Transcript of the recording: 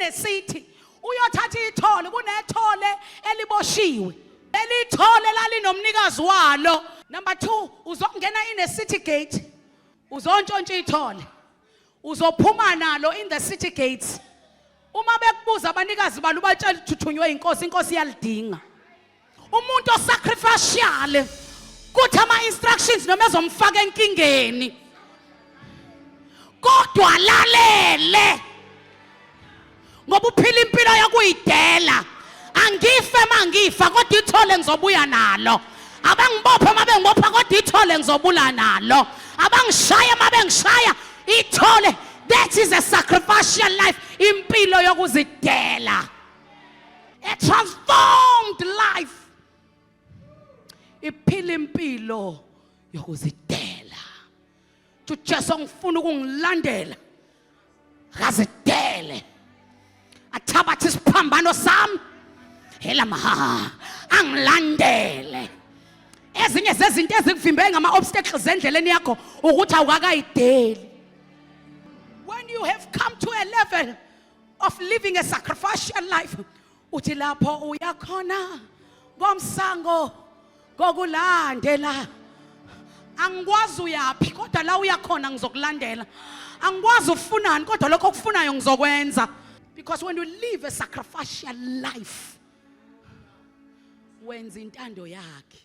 in a city uyothatha ithole, kunethole eliboshiwe. Leli thole lalinomnikazi walo. Number 2, uzongena in a city gate, uzontshontsha ithole, uzophuma nalo in the city gates. Uma bekubuza abanikazi balo, ubatshela ukuthi uthunywe inkosi, inkosi iyalidinga. Umuntu osacrificial kuthi ama instructions noma ezomfaka enkingeni, kodwa lalele, ngoba uphila impilo yokuyidela. Angife mangifa, kodwa ithole ngizobuya nalo. Abangibophe uma bengibopha, kodwa ithole ngizobula nalo. Abangishaya uma bengishaya, ithole. That is a sacrificial life, impilo yokuzidela. A transformed life iphila impilo yokuzidela. Ujesu ngifuna ukungilandela, akazidele, athabathe isiphambano sami, hela maha, angilandele. Ezinye zezinto ezikuvimbe ngama-obstacles endleleni yakho ukuthi awukakayideli. When you have come to a level of living a sacrificial life, uthi lapho uyakhona komsango kokulandela. Angikwazi uyaphi, kodwa la uyakhona ngizokulandela. Angikwazi ufunani, kodwa lokho okufunayo ngizokwenza. Because when you live a sacrificial life, wenza intando yakhe.